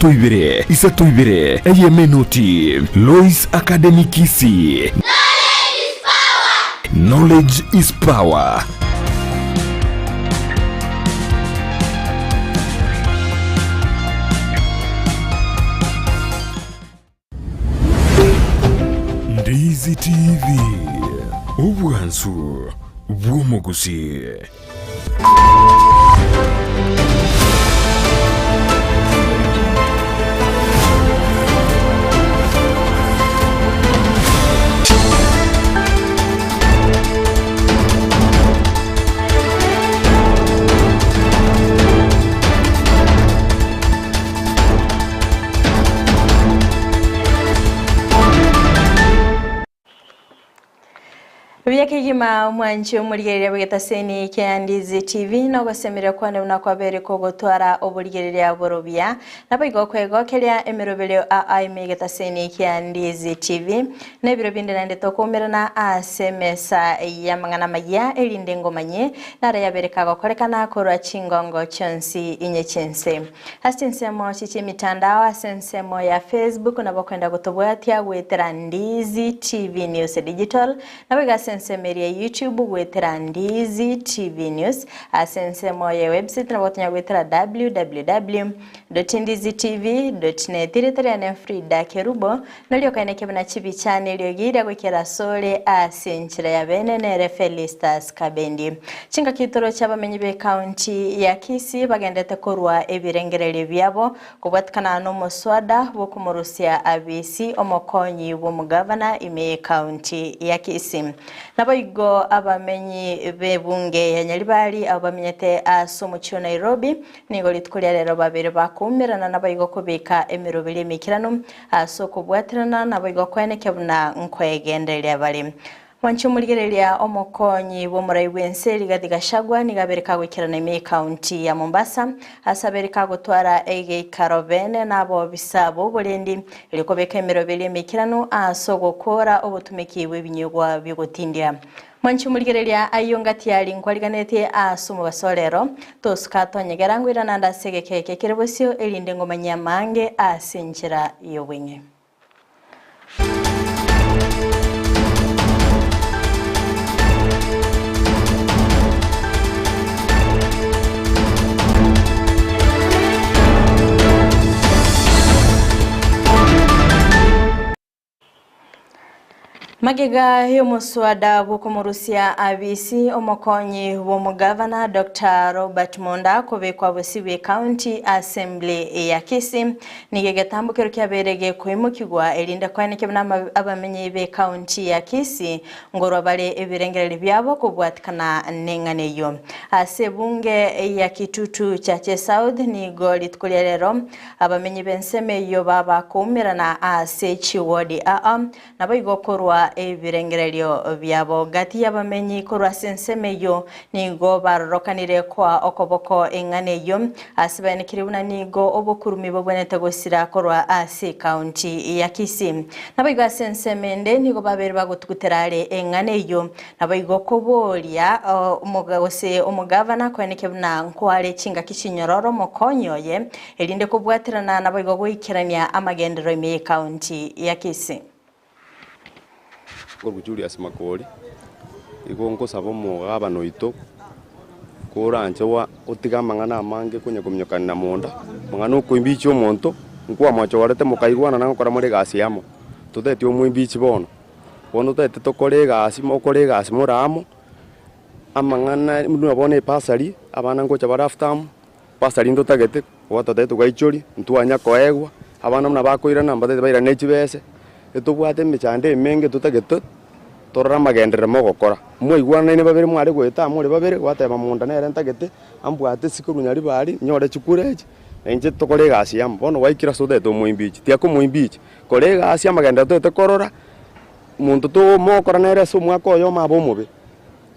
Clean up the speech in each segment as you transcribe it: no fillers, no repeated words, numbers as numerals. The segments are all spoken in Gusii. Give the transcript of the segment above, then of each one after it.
Toibere, Isatoibere, Eyemenoti, Lois Academy Kisii. Knowledge is power. Ndizi TV, obwansu bw'omogusii. Buya kegima omwanchi omorigereria bw'egetaseni kia Ndizi TV nogosemeria kwane buna kwabere kogotwara oborigereria borobia. Naboigo kwegokeria emeroberio aa ime egetaseni kia Ndizi TV. Na ebiro binde naende tokoumerana ase emesa y'amang'ana amayia erinde ngomanye naro yabere kagokorekana korwa chingongo chionsi inye chi'ense. Ase chinsemo chi chi'emitandao ase ensemo ya Facebook nabo okwenda gotobwatia goetera Ndizi TV News Digital, naboigo ase ensemo eria ya YouTube goetera Ndizi TV News, ase ensemo ya website nabo otonya goetera www.ndizitv.net. Erieta riane Frida Kerubo, Noria okaineke buna chibicha neriogi riria goikera asore ase enchera ya bene nere Felistus Kabendi. Chingaki toroche abamenyi b'ecounty ya Kisii bagendete korwa ebirengererio biabo kobwatikana nomoswada bw'okomorusia abisi omokonyi bw'omogavana ime y'ecounty ya Kisii. Naboigo abamenyi b'ebunge ya Nyaribari abwo bamenyete ase omochie o Nairobi nigo rituko ria rero babere bakoumerana naboigo kobeka emeroberi emaikeranu Ase okobwaterana naboigo koenekia buna nkoegendereria bare. Mwanche omorigereria omokonyi bw'omorai bw'ense Rigathi Gachagua nigo abere kagoikerana ime y'ecounty ya Mombasa ase abere kagotwara egeikaro bene na abobisa b'oborendi erio kobeka emeroberi emeikeranu ase ogokora obotumeki bw'ebinyegwa bi'ogotindia. Mwanche omorigereria ayio ngati aria nkwariganetie ase omobaso o rero, tosuka tonyegera ngoirana ande ase egeka eke kere bosio, erinde ngomanyie amange ase enchera y'obweng'e. Magega y'omoswada bw'okomorusia abisi omokonyi bw'omogavana Doctor Robert Monda kobekwa bosio bw'ecounty assembly ya Kisii nigo egetambokero kiabeire gekoimokigwa erinde koenekia buna abamenyi b'ecounty ya Kisii ngorwa bare ebirengererio biabo kobwatikana neng'ana eyio. Ase ebunge ya Kitutu Chache South nigo rituko ria rero Abamenyi b'ensemo eyio babakoumerana ase chiwodi aa, naboigo korwa ebirengererio biabo. Gati y'abamenyi korwa ase ensemo eyio nigo barorokanire koa okoboko eng'ana eyio, ase baenekirie buna nigo obokurumi bobwenerete gosira korwa ase ekaunti ya Kisii. Naboigo ase ensemo ende nigo babeire bagotugutera are eng'ana eyio, Naboigo koboria gose omogavana koenekia buna nkware chingaki chinyororo omokonyi oye, erinde kobwaterana naboigo goikerania amagenderero ime y'ecounty ya Kisii. Korwa Julius Makori, igo nkosaba omogabana oito koranche otige amang'ana amange konya kominyokanera monda, amang'ana okoimbichia omonto, nkwamochorete mokaigwanana gokora more egasi amo, totaeti omoimbichi bono. Bono totaete tokore egasi, mokore egasi more amo, amang'ana buna bono ebasari, abana ngocha bare after amo, basari ntotagete, gwatotebia togaichoria, ntwanya koegwa, abana buna bakoirana mbatagete bairane chibese, etobwate emechando emenge totagete torore amagenderero mogokora. Mwaigwanaine babere mware goeta amo more babere, gwateba monda nere ntagete, ambwate ase korwa nyaribari, nyore chikura echi, na inche tokore egasi amo. Bono gwaikire ase otagete omoimbichi, tiga komoimbichi. Kora egasi amagenderero toete korora, monto tomokora nere ase omwaka oyomo abe omobe.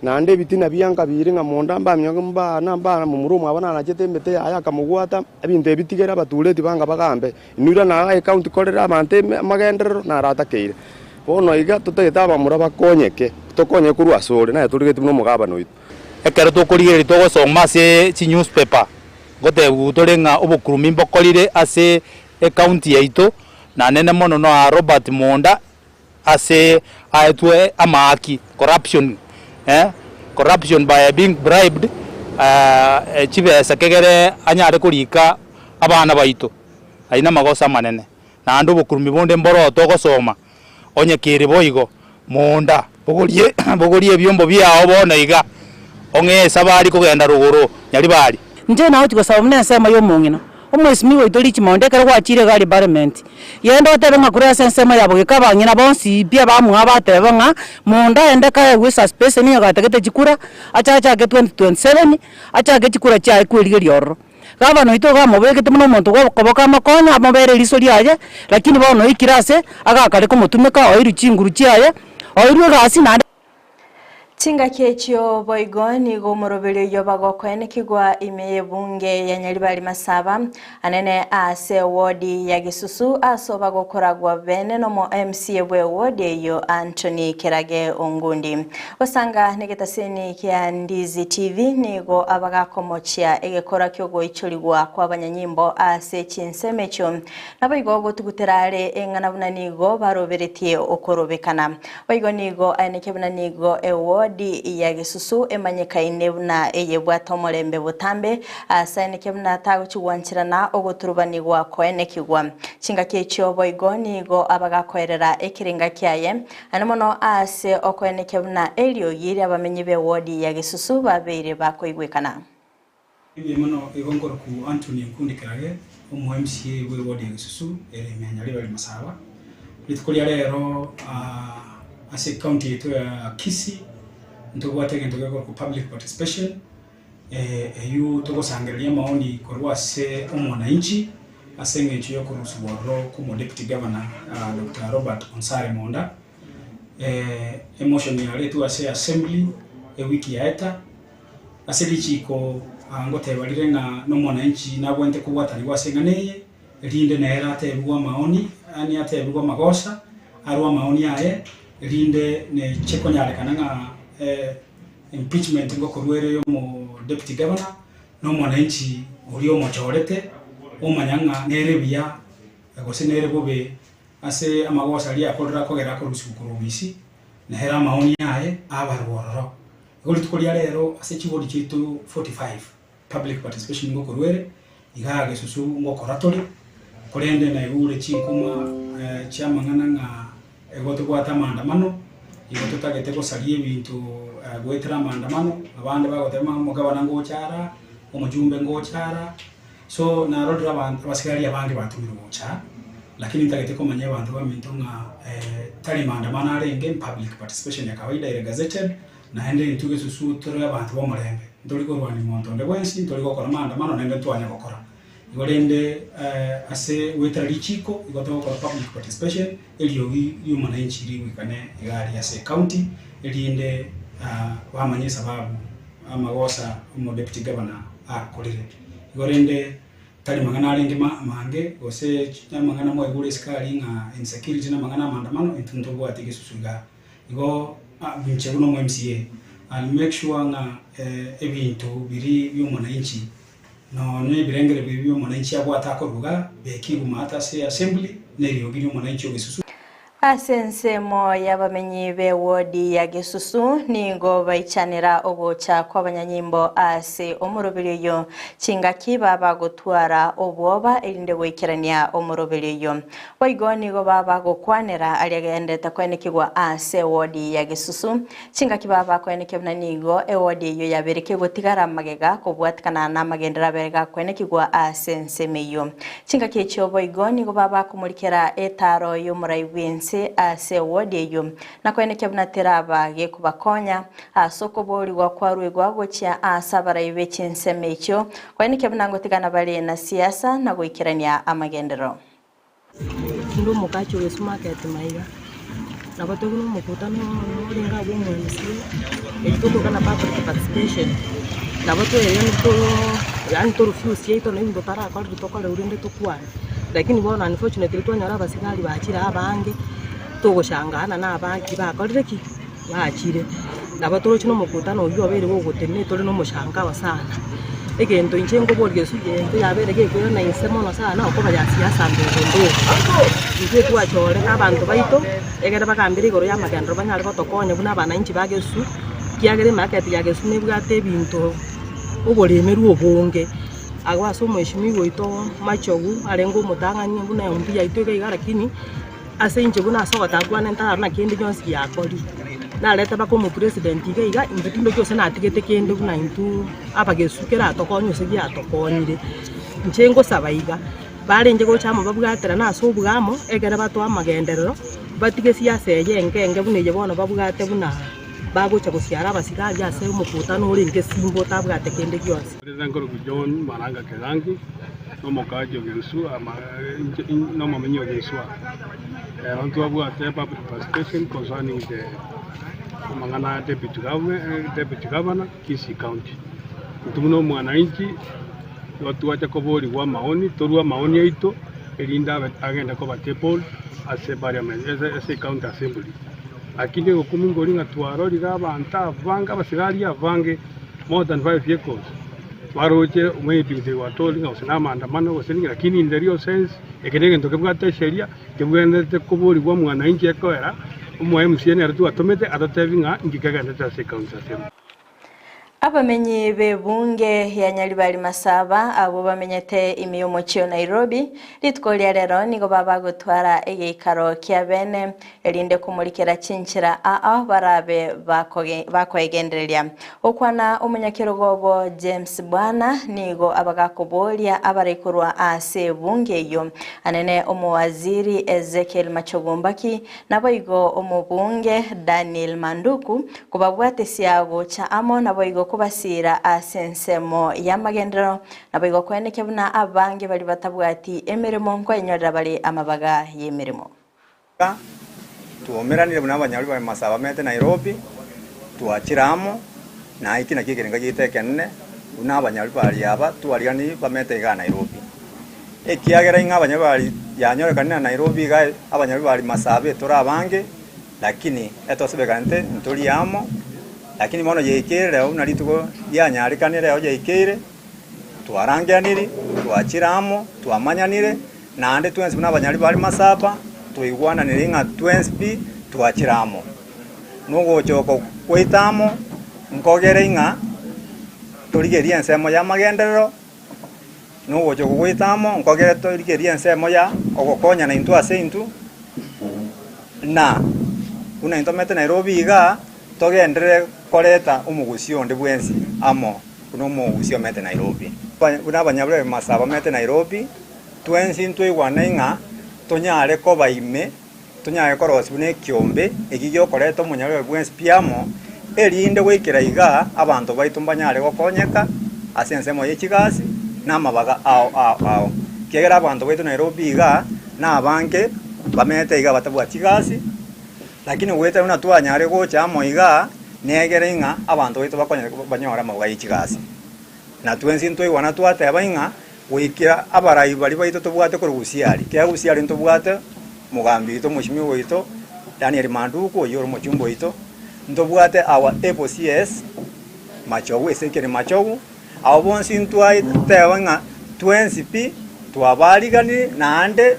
Naende ebitina bianka biiri ng'a monda mbaminyoke mbana mbana momura omwabo nanachete emete yaye akamogwata, ebinto ebi tigere abatureti banga bagambe. Inwe irana iga ecounty korera abanto ime amagenderero naro atakeire. Bono iga totagete abamura bakonyeke, tokonyeke korwa asore, naye torigetie buna omogabana oito. Ekero tokorigereria togosoma ase chinewspaper, ngotebiwa tore ng'a obokurumi mbokorire ase. Ecounty yaito na nene mono noa Robert Monda ase aetwe amaaki, corruption, corruption by being bribed chibesa kegere anyare korika abana baito. Ayio namagoso amanene. Naende obokurumi bonde mboro togosoma, onye kere boigo, Monda, bogorie bogorie ebiombo biao bono iga, ong'ee esabari kogenda rogoro Nyaribari. Inche nagochia gosaba buna ensemo y'omong'ina, omwesimigwa oito Richmond, ekero gwachire iga aria parliament, genda otebe ng'a korwa ase ensemo ya bogeka abang'ina bonsi pi abamwabo batebe ng'a monda aende kaegwe esuspension nigo atagete chikura, ache achake 2027, achake chikura chiaye kwerigeria ororo. Gavana oito iga amobegete buna omonto bwa okoboko amokonye, amobere eriso riaye, lakini bono oikire ase agakare komotumeka oeirwe chinguru chiaye, oeirwe egasi naende. Chingaki echio boigo nigo omoroberi oyio bagokoenekigwa ime y'ebunge ya Nyaribari Masaba, anene ase ewodi ya Gisusu ase obagokoragwa bene nomo MCA bw'ewodi eyio Anthony Kerage Ongundi. Gosanga negetaseni kia Ndizi TV nigo abagakomochia egekora ki'ogoichorigwa kw'abanyanyimbo ase chinsemo echio. Naboigo gotugutera are eng'ana buna nigo baroberetie okorobekana. Boigo nigo aenekia buna nigo ewodi ya Gesusu emanyekaine buna eyebwate omorembe botambe, ase aenekia buna tagochi gwancherana ogoturubanigwa koenekigwa. Chingaki echio boigo nigo abagakoerera ekerenga kiaye, Naende mono ase okoenekia buna eriogi ri'abamenyi b'ewodi ya Gesusu babeire bakoigwekana. Mbuya mono igo nkoroku Anthony Nkundi Kerage, omo MCA bwe ward ya Gesusu ere ime ya Nyaribari Masaba. Rituko ria rero ase ecounty yaito ya Kisii ntobwate egento gekorokwa public participation eywo togosangereria amaoni korwa ase omwananchi ase eng'encho yokorusigwa ororo kwa omo deputy governor Doctor Robert Onsare Monda. Emotion yaretwe ase assembly ewiki yaeta. Ase richiiko ngoteba rire ng'a nomwananchi nabwenerete kobwatanigwa ase eng'ana eye, erinde nere atebigwe amaoni, yaani atebigwe amagosa, arwe amaoni aye, erinde neche konyarekana ng'a impeachment ngokorwa ere ya omo deputy governor, na omwananchi oria omochorete, omanya ng'a nere buya gose nere bobe ase amagosa aria akorire akogera akorusigwa korwa obisi, nere amaoni aye abarwe ororo. Igo rituko ria rero ase chiwodi chiaito 45 public participation ngokorwa ere, igaa gesusu ngokora tore, korende naigure chinkuma chiamang'ana ng'a igo tobwate amaandamano, igo totagete gosaria ebinto goetera amaandamano, abande bagoteba ng'a omogabana ngocha ara, omojumbe ngocha ara, So narorire abanto abasigari abange batomirwe gocha aa, lakini ntagete komanya abanto baminto ng'a tari maandamano arenge, public participation ya kawaida ere gazetted, naende intwe gesusu tore abanto b'omorembe, ntori korwania monto onde bwensi, ntori gokora maandamano naende ntwanya gokora. Igo rende ase goetera richiko, igo togokora public participation, eriogi ri'omonanchi rigoikane iga aria ase ecounty, erinde bamanye esababu amagosa omo deputy governor akorire. Igo rende tari mang'ana arenge amange, gose amang'ana mwaigure isiko aria ng'a insecurity na amang'ana amaandamano, intwe ntobwati egesusu igaa. Igo inche buna omo MCA, I'll make sure ng'a ebinto biria bia omwananchi, nonya ebirengero biria bia omwananchi abwate akorwa igaa, bekigwe maate ase assembly, na eriogi ria omwananchi o gesusu. Ase ensemo y'abamenyi b'ewodi ya Gesusu nigo baichanera ogocha kw'abanyanyimbo ase omoroberi oyio, chingaki baba gotwara obwoba erinde goikerania omoroberi oyio. Boigo nigo baba gokwanera aria agenderete koenekigwa ase ewodi ya Gesusu, chingaki baba koenekia buna nigo ewodi eyio yabeire kegotigara magega kobwatikana namagenderero abere gakoenekigwa ase ensemo eyio. Chingaki echio boigo nigo babakomorikera etaaro y'omorai bw'ense ase ewodi eyio, na koenekia buna teraba gekobakonya ase okoboorigwa kwaruegwa gochia ase abarai be chinsemo echio, koenekia buna ngotigana bare na siasa na goikerania amagenderero. Inde omokachi o Yesu market maiga, nabo tore na omokutano orenge abwo omo MCA, erio tokoka na public participation, nabo twaerire too yaani to refuse yaito na ebinto torakorire tokore rende tokwane. Lakini bono unfortunately twanyora abasigari bachire abange, togoshangaa na abanki bakorire ki? Bachire. Nabo toroche na omokutano oywo obeire gogotenena tore na omoshangao sana. Egento inche nkoboria Yeso gento yabeire gekoirana inse mono sana okoba ya siasa ndogo ndogo. Intwe twachorete abanto baito egere bagambere igoro y'amagenderero banyare gotokonya buna abananchi ba Gesu, ekiagera emarket ya Gesu nebwate ebinto oboremerwa obonge. Agwo ase omweshimiwa oito Machogu arenge omotang'ani buna embu yaito iga iga lakini Ase inche buna ase ogotaka kwane ntarora na kende gionsi giakorire. Narete mpaka omopresident iga iga, intwe tindochi gose natigete kende buna intwe abagesu keratokonye gose giatokonyire. Inche ngosaba iga, barenge gocha amo babwaterane ase obwamo, ekere batoe amagenderero, batige siasa eye enke enke buna eye bono babwate buna bagocha gosiara abasigari ase omokutano orenge esimba otabwate kende gionsi. President nkorokwa John Maranga Kegangi, nomokaji o Gerusu ama inche nomomenyi o Gerusu aa. Ero ntwabwate public participation concerning the amang'ana a deputy government deputy governor Kisii county. Intwe buna omwananchi nigo twacha koborigwa amaoni, torue amaoni aito erinde abe agende koba tabled ase parliament ase ase ecounty assembly. Lakini egokumia nkori ng'a twarorire abanto abange abasigari abange more than 5 vehicles baroche maybe they were told ng'a gose na amaandamano gose ninki lakini in the real sense eke na egento kebwate esheria kebwenerete koborigwa omwananchi ekoera omo MCA nere twatomete atotebi ng'a inki kegenderete ase ecounty assembly. Abamenyi b'ebunge ya Nyaribari Masaba abwo bamenyete ime y'omochie o Nairobi, rituko ria rero nigo babagotwara egeikaro kia bene erinde komorikera chinchera aa barabe bakoegendereria. Gokwana omonyakerogo obo James Bwana nigo abagakoboria abare korwa ase ebunge eyio anene omowaziri Ezekiel Machogu Mbaki naboigo omobunge Daniel Manduku kobabwatesia gocha amo naboigo kobasiira ase ensemo y'amagenderero naboigo koenekia buna abange baria batabwati emeremo nkoenyorera bare amabaga y'emeremo. Twaumeranire buna abanyarwanda ba Masaba bamenyete Nairobi, twachire amo, na eki nakio ekerengo giaito ekenene, buna abanyarwanda baria aba twariganirie bamenyete igaa Nairobi. Ekiagera ing'a abanyarwanda baria yanyorekanire na Nairobi igaa abanyarwanda baria Masaba etore abange, lakini etosebekanete ntori amo, lakini bono yaikeire rero buna rituko rianyarekanire rero yaikeire. Twarangeraniri, twachire amo, twamanyanire, naende twensi buna abanyari bare Masaba, twaigwananire ng'a twensi pi twachire amo. Nogocha oko gwaito amo nkogere ng'a torigererie ensemo y'amagenderero, nogocha oko gwaito amo nkogere torigererie ensemo ya ogokonyana intwe ase intwe, na buna intwe tomanyete Nairobi igaa, togenderere koreta omogusii onde bwensi amo. Buna omogusii omete Nairobi. Buna abanyabure Masaba bamete Nairobi, twensi ntwaigwane ng'a tonyare koba ime, tonyare korosia buna ekiombe eki giokoreta omonyabure bwensi pi amo, erinde goikera igaa abanto baito mbanyare gokonyeka ase ensemo ye chigasi na amabaga ao ao ao. Ekiagera abanto baito Nairobi igaa nabange bamete igaa batabwati chigasi. Lakini goetera buna twanyare gocha amo igaa, negere ng'a abanto baito bakonyare banyore amauga ye chigasi. Na twensi ntwaigwana twateba ng'a goikera abarai baria baito tobwate korwa Gusii, kera Gusii ntobwate omogambi oito omoshimiwa oito Daniel Manduku oyio ore omochumba oito, ntobwate our able CS Machogu Ezekiel Machogu, abwo bonsi ntwateba ng'a twensi pi twabariganirie naende.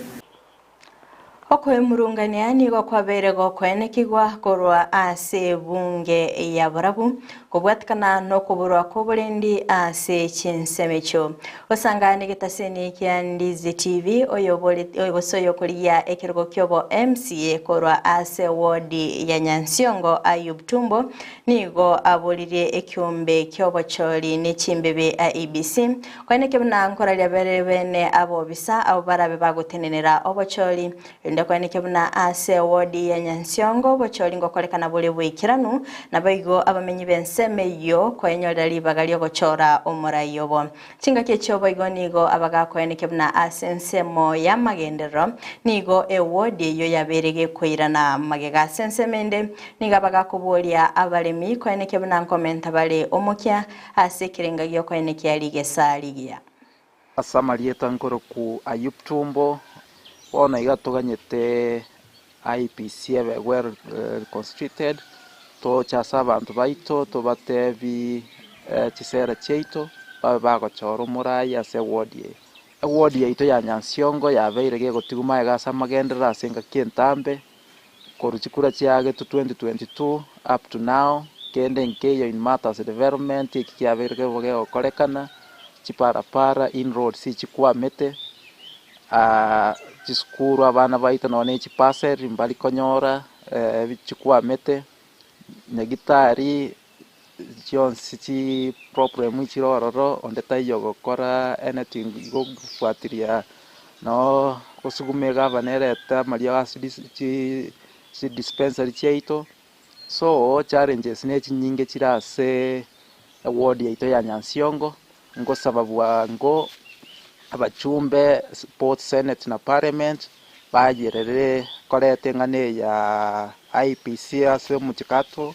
Okwemurungania nigo kwabeire gokoenekigwa korwa ase ebunge ya borabu, kobwatikana nokoborwa kw'oborendi ase chinsemo echio. Osangane egetaseni kia Ndizi TV oyoboreti gose oyokorigia ekerogo kiobo MCA korwa ase ward ya Nyansiongo Ayub Tumbo nigo aboririe ekiombe kiobochori ne chimbibi IEBC Koeneke buna nkoraria bere bene abobisa abwo barabe bagotenenera obochori, erinde koeneke buna ase ewodi ya Nyansiongo obochori ngokorekana bore boikeranu, naboigo abamenyi b'ensemo eyio koenyorera ribaga ri'ogochora omorai obo. Chingaki echio boigo nigo abagakoeneke buna ase ensemo y'amagenderero nigo ewodi eyio yabeire gekoirana magega. Ase ensemo ende nigo abagakoboria abaremi koeneke buna nkomenta bare omokia Ase ekerenga gi'okoenekia rigesa rigiya. Ase amarieta nkorokwa Ayub Tumbo, bono iga toganyete IEBC ebe well reconstituted, toche ase abanto baito tobatebi chisera chiaito. babe bagochora omoraai ase eward eye. Eward yaito ya Nyansiongo yabeire gegotigwa magega ase amagenderero ase engaki entambe, korwa chikura chiagetwe 2022 up to now, kende nkeiyo in matters development eki kiabeire kebo gegokorekana, chiparapara, inroads chikwamete, chisukuru abana baito nonye na echiparcel mbari konyora chikwamete, nyagitari chionsi chiproblem chire ororo onde taiyo ogokora anything igo gofuatilia noo gosuguma egavana erete amariogo ase chidispensary chiaito, so challenges ne chinyinge chire ase eward yaito ya Nyansiongo, ngosaba bwango abachumbe both senate na parliament bayerere koreta eng'ana eye ya IEBC ase omochakato,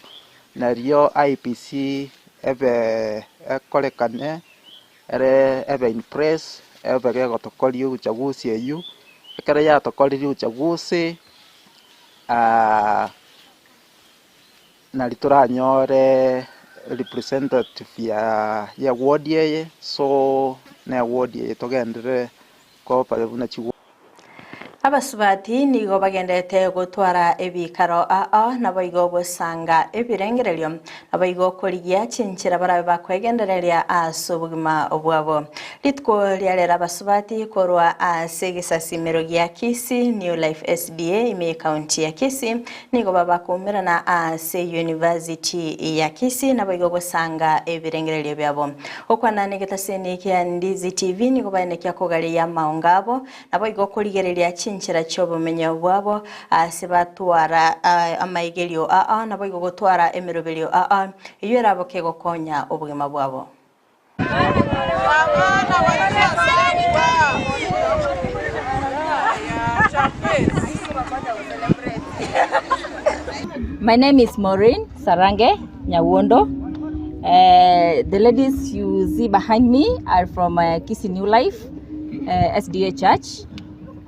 nario IEBC ebe ekorekane ere ebe in place ebe gegotokoria obuchaguzi eywo, ekero yatokoririe uchaguzi nari toranyore representative ya ya eward eye, so na eward eye togenderere koba buna chiwa. Abasubati nigo bagenderete gotwara ebikaro ao naboigo gosanga ebirengererio naboigo korigia chinchera barabe bakwegendereria ase obogima bwabo. Rituko ria rero abasubati korwa ase egesasimero gia Kisii New Life SDA ime ekaunti ya Kisii nigo babakoumerana ase University ya Kisii naboigo gosanga ebirengererio biabo. Gokwana negetaseni kia Ndizi TV nigo baenekia kogareria amaongo abo Naboigo okorigereria chinchera chi'obomenyo bwabo ase batwara amaigerio ao, naboigo gotwara emeroberio ao, eyio eraboke gokonya obogima bwabo. My name is Maureen Sarange Nyawuondo. The ladies you see behind me are from Kisii New Life. SDA Church.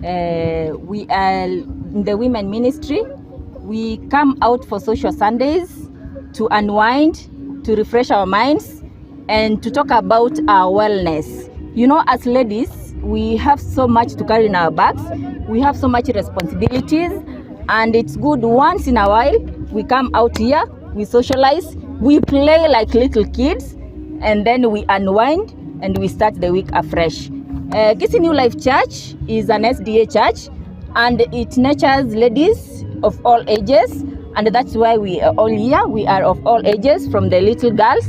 We are in the women ministry. We come out for social Sundays to unwind, to refresh our minds, and to talk about our wellness. You know, as ladies, we have so much to carry in our bags. We have so much responsibilities, and it's good once in a while we come out here, we socialize, we play like little kids, and then we unwind and we start the week afresh. Kisii New Life Church is an SDA church and it nurtures ladies of all ages and that's why we are all here. We are of all ages from the little girls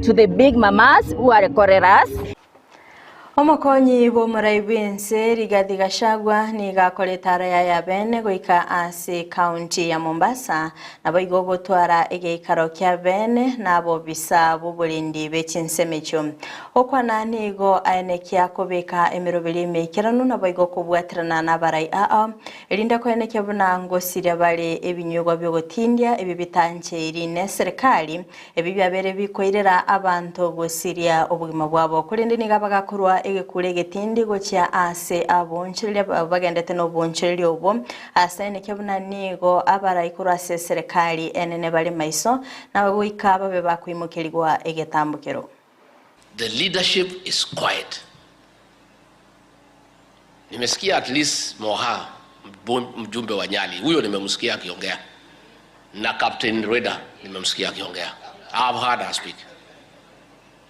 to the big mamas who are choreras. Omokonyi bw'omorai bw'ense Rigathi Gachagua nigo akora etara yaye abene goika ase ekaunti ya Mombasa Naboigo gotwara egeikaro kia bene na abobisa b'oborendi be chinsemo echio. Gokwana nigo aenekia kobeka emeroberio emeikeranu naboigo kobwaterana nabarai ao, erinde koenekia buna ngosiria bare ebinywegwa bi'ogotindia ebi bitancheiri neserikali, ebi biabeire bikoirera abanto gosiria obogima bwabo. Korende nigo abagakorwa egekuro egetindi gochia ase aboonchoreria bagendete noboonchoreria obwo, Ase nekio buna nigo abarai korwa ase eserekari enene bare maiso, na goika babe bakoimokerigwa egetambokero. The leadership is quiet. Nimesikia at least Moha mjumbe wa Nyali huyo nimemsikia akiongea na Captain Reda nimemsikia akiongea. I have heard her speak.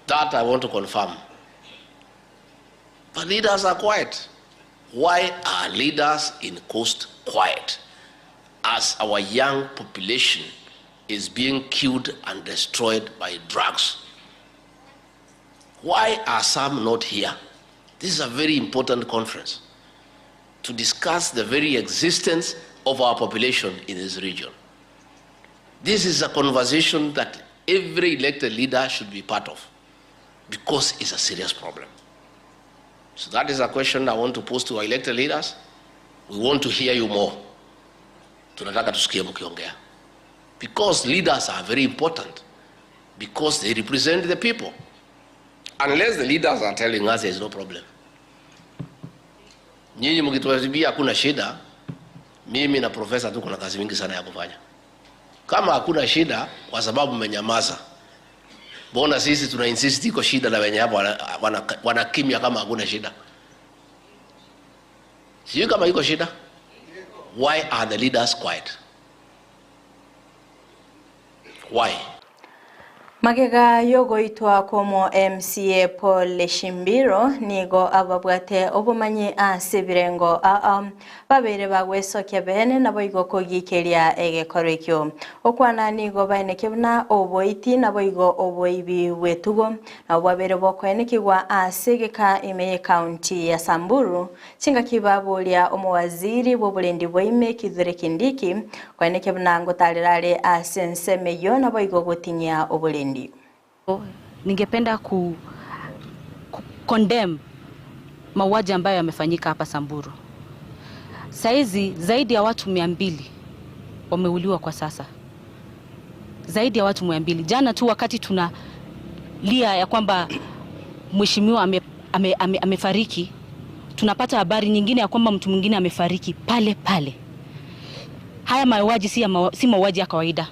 That I want to confirm. But leaders are quiet. Why are leaders in Coast quiet as our young population is being killed and destroyed by drugs? Why are some not here? This is a very important conference to discuss the very existence of our population in this region. This is a conversation that every elected leader should be part of because it's a serious problem. So that is a question I want to pose to our elected leaders. We want to hear you more. Tunataka tusikie mkiongea. Because leaders are very important. Because they represent the people. Unless the leaders are telling us there is no problem. Nyinyi mkituambia hakuna shida, mimi na profesa tuko na kazi mingi sana ya kufanya. Kama hakuna shida kwa sababu mmenyamaza, Mbona sisi tuna insist iko shida na wenye hapo wana, wana, wana kimya kama hakuna shida. Sijui kama iko shida. Why are the leaders quiet? Why? Magega y'ogoitwa kw'omo MCA Paul Leshimbiro nigo ababwate obomanyi ase ebirengo aa babeire bagwesokia bene naboigo kogikeria egekoro ekio. Okwana nigo baenekia buna oboiti naboigo oboibi bw'etugo nabo bwabeire bokoenekigwa ase egeka ime y'ecounty ya Samburu Chingaki baboria omowaziri bw'oborendi bwaime Kithure Kindiki, koenekia buna ngotarera are ase ensemo eyio naboigo gotinyia oborendi. Ningependa ku condemn mauaji ambayo yamefanyika hapa Samburu. Saizi zaidi ya watu 200 wameuliwa kwa sasa, zaidi ya watu 200. Jana tu wakati tunalia ya kwamba mheshimiwa ame, ame, ame, amefariki, tunapata habari nyingine ya kwamba mtu mwingine amefariki pale pale. Haya mauaji si, si mauaji ya kawaida,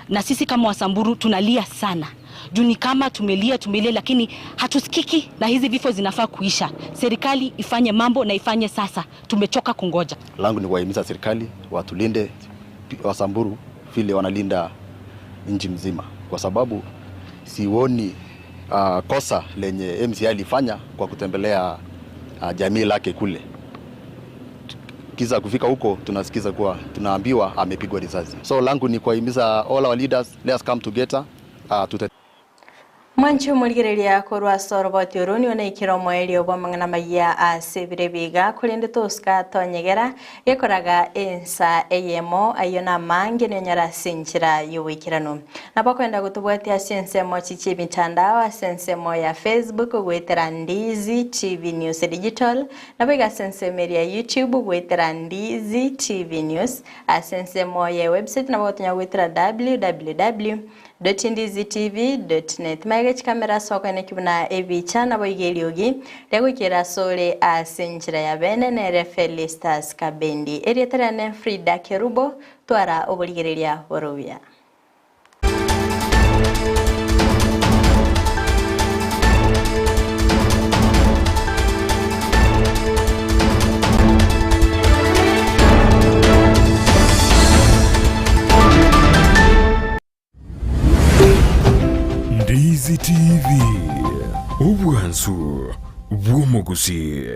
na sisi kama Wasamburu tunalia sana juu ni kama tumelia tumelia, lakini hatusikiki, na hizi vifo zinafaa kuisha. Serikali ifanye mambo na ifanye sasa, tumechoka kungoja. Langu ni kuwahimiza serikali watulinde Wasamburu vile wanalinda nchi mzima, kwa sababu sioni kosa lenye MCI alifanya kwa kutembelea jamii lake kule. Kisa kufika huko tunasikiza kuwa tunaambiwa amepigwa risasi. So langu ni kuwahimiza all our leaders, let us come together tute Mwanchi omorigereria korwa ase oroboti oro nigo naikire omoerio bw'amang'ana amaya ase ebiro ebiga korende tosika tonyegera gekoraga ensa eyemo ayio namange nionyore ase enchera y'oboikeranu. Nabo okoenda gotobwatia ase ensemo chi chi'emitandao ase ensemo ya Facebook goetera Ndizi TV News Digital, naboigo ase ensemo eria ya YouTube goetera Ndizi TV News, ase ensemo ye website nabo ogotonya goetera www. Ndizitv. Net. Magega chikamera ase okoeneki buna ebicha naboigo eriogi riagoikera asore ase enchera ya bene nere Felistus Kabendi. Erieta riane Frida Kerubo, twara oborigereria bore obuya. Ndizi TV, obwansu bw'omogusii.